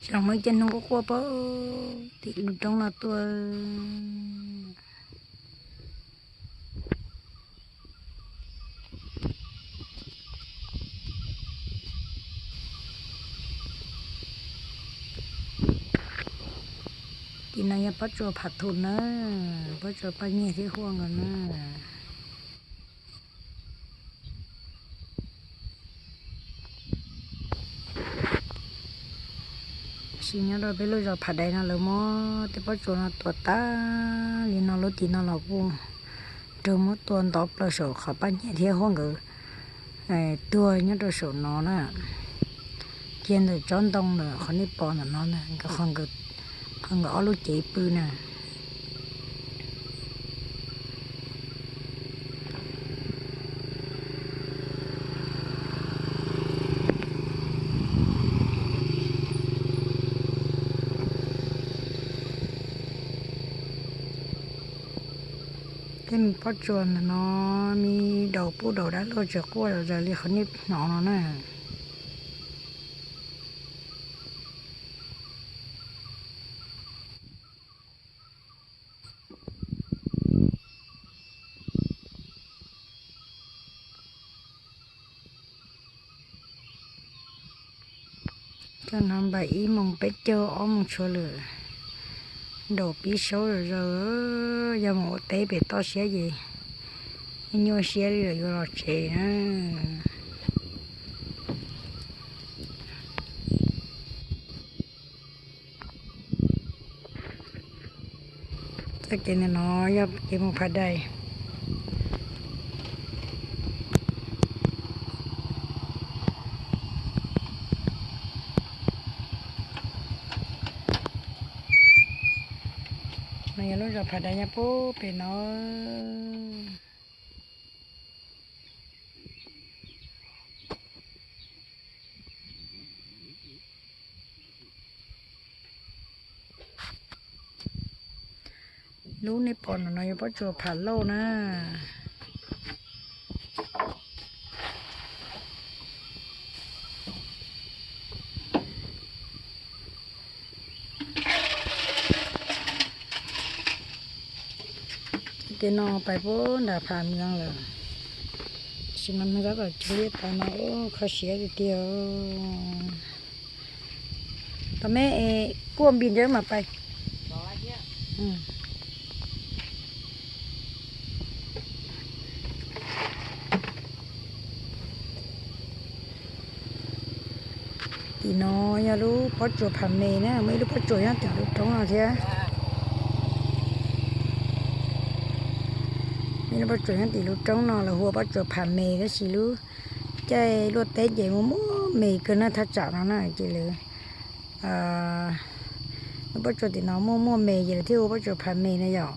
Cov muaj ib cov noog quaj quaj pem tim lub roob no tuaj. Tim no yog pob tsuas pham thum na, pob tsuas paj nyiaj thiab huaj nkaus na. Tab sis nyob rau peb lub zos Phav Dais no lawv muab tej pob tsuas no tua tag li no, lub tim no los kuj raug muab tua ntov plaws saum qhov paj nyiaj thiab huaj nkawd tuag nyob rau saum no na. Kiag ntawm tsob ntoo ntawm qhov nej pom ntawm no, qhov nkawd ob lub cev pw na. Tej me pob tsuas ntawm no, me daus pub daus dab laug tseem quaj zom zaws li qhov nej hnov no na. Cov no npaum ib moos peb caug ob moos tshuav lawm, daus pib saub zom zaws, yog mus ua teb pem toj siab ces nyuaj siab li lawm yuav los tsev na. Txoj kev ntawm no yog kev mus Phav Dais. No yog lub zos Phav Dais nyob puag pem no. Lub nej pom no yog pob tsuas pham lauj na. Ces no pais puag nram Pham Mees lawm, tab sis no neeg tab tom cog liaj tau no, kho siab tiag tiag. Tau me, kuaj npis ntawd mam pais. Tim no yog lub pob tsuas Pham Mes na, muaj ib lub pob tsuas nyob tim lub roob no thiab. Muaj ib lub pob tsuas nyob tim lub roob no lawv hu ua pob tsuas Pham Mes, tab sis lub caij luaj teb ces muaj muaj me kawg na, thaj tsam no na ces lawv, lub pob tsuas tim no muaj muaj me ces lawv thiaj hu pob tsuas Pham Mes na yom.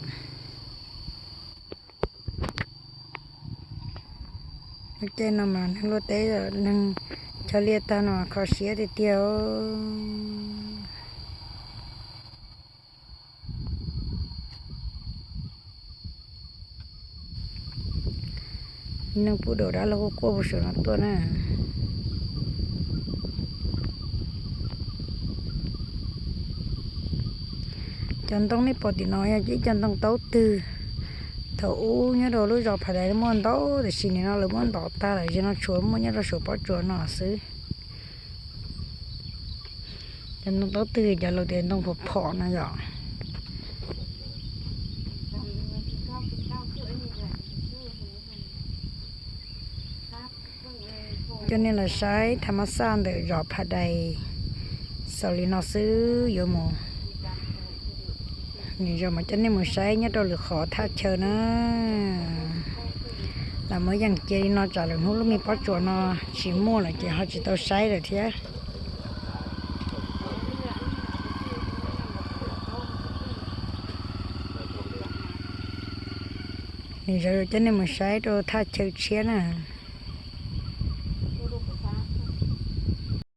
Lub caij no mas neeg luaj teb, neeg cog liaj tag no kho siab tiag tiag. Neeg pub daus dab laug quaj quaj puag saum no tuaj na. Cov ntoo nej pom tim no yog ib co ntoo taub twg. Thaum ub nyob rau lub zos Phav Dais muaj ntau, tiam sis nim no lawv muab ntov tag lawm, zaum no tshuav muaj nyob rau saum pob tsuas no xwb. Cov ntoo taub twg cov laus tias ntoo phom phom no yom. Coj nej los saib thaj mab xaj ntawm zos Phav Dais xaus li no xwb, yuav mus, nws zos mas coj nej mus saib nyob rau lwm qhov thaj chaw na. Los muab yeej cia li no tsam lwm hnub lub me pob tsuas no tsis muaj lawm ces ho tsis tau saib lawm thiab. Nws zov coj nej mus saib rau thaj chaw tshiab na.